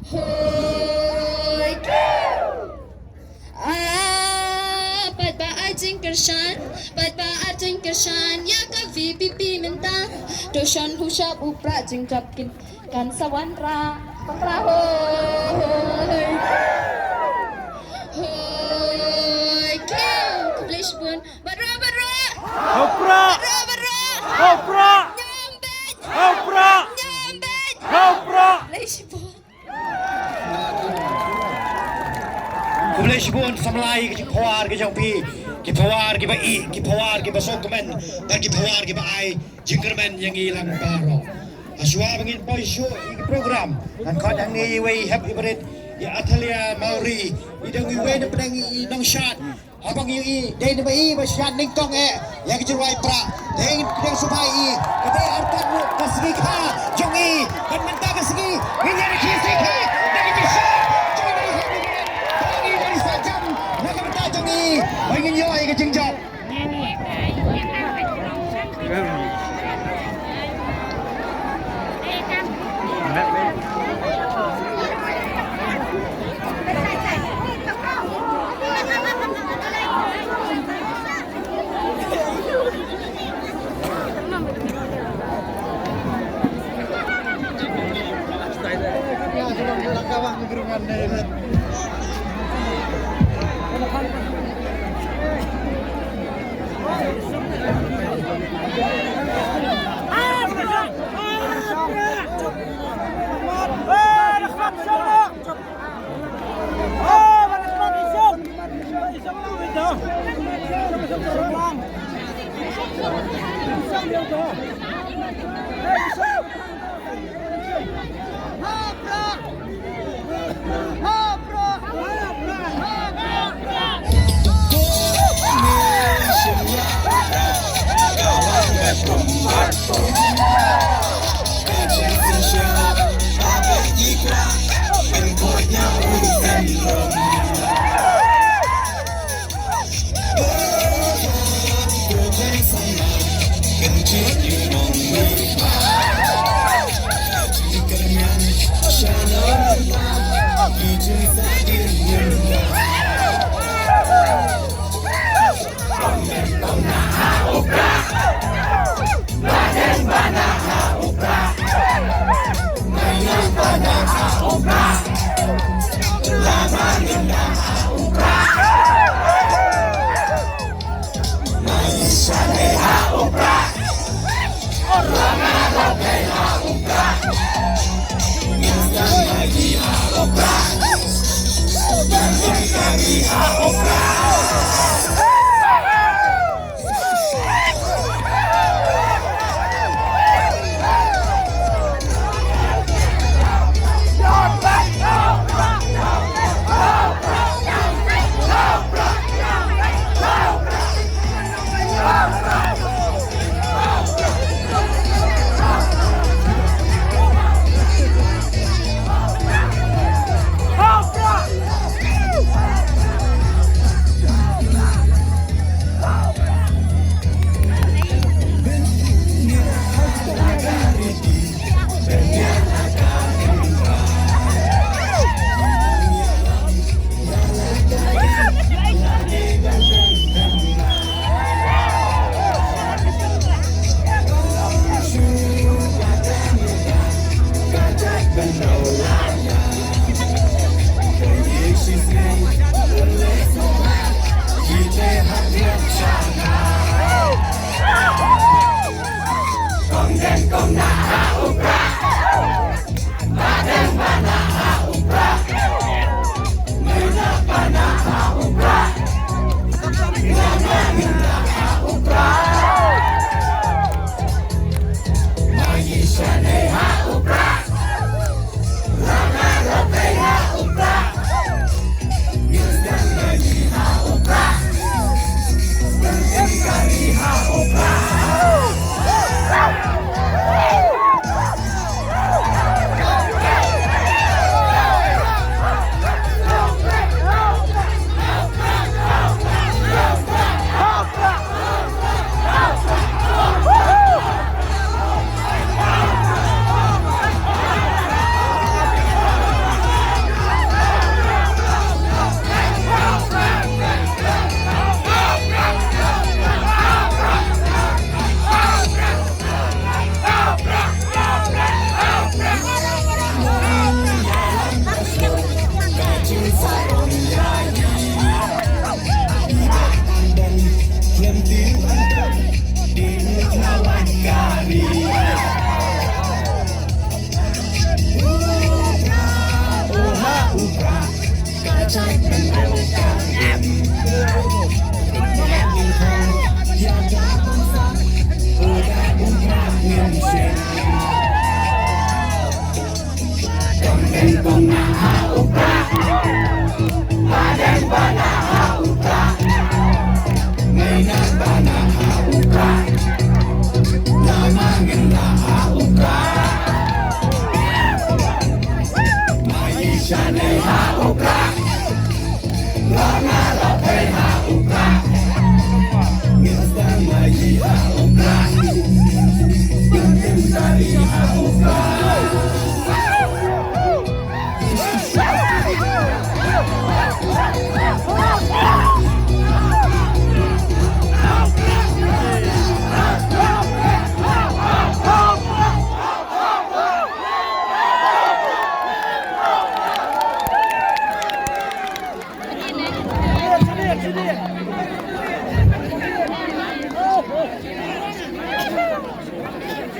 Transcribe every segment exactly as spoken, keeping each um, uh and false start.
Hoi. Ah, pat ba ai jingkyrshan, pat ba ai jingkyrshan ïa ka V P P mynta. To shon hu shap u prah, jingjop kin kan sa wanrah. Wanrah hoi. Hoi. Khublei shibun. Baroh, baroh. Hau prah. Baroh, baroh. Hau prah. Nyam beit. Hau prah. Nyam beit. Hau prah. Khublei shibun. Khublei shibun samla ïa ka jingpynwar ka jong phi, ki pynwar kiba ïeh, ki pynwar kiba sngewkmen, bad ki pynwar kiba ai jingkyrmen ïa ngi lang baroh. Hashwa ba ngin poi shuh ïa ki program, ngan khot hangne iwei i hep i barit, i Athalia Mawrie, i dang iwei na pdeng i nongshad. Haba ngi ïohi dei na ba i ba shad nyngkong eh ïa ka jingrwai prah. Dei ngi pdiang sngewbha ïa i. Ka dei artat ruh ka sngi kha jong i. Ban mynta ka sngi ngin ïa rkhie sngi kha da ka jingshad jong i. Ba ngi ïa rkhie sngi kha jong i. Ba ngi ïa rkhie sngi kha jong i. Ba ngin ïoh ïa ka jingjop.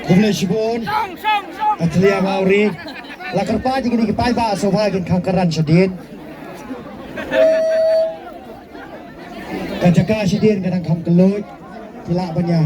Khublei shibun. Ka thlia Mawri. La kyrpad ïa kine ki paidbah sngewbha kin khang kyrdan shadien. Ka jaka shadien ka dang kham kylluid. Ki lah ban ïa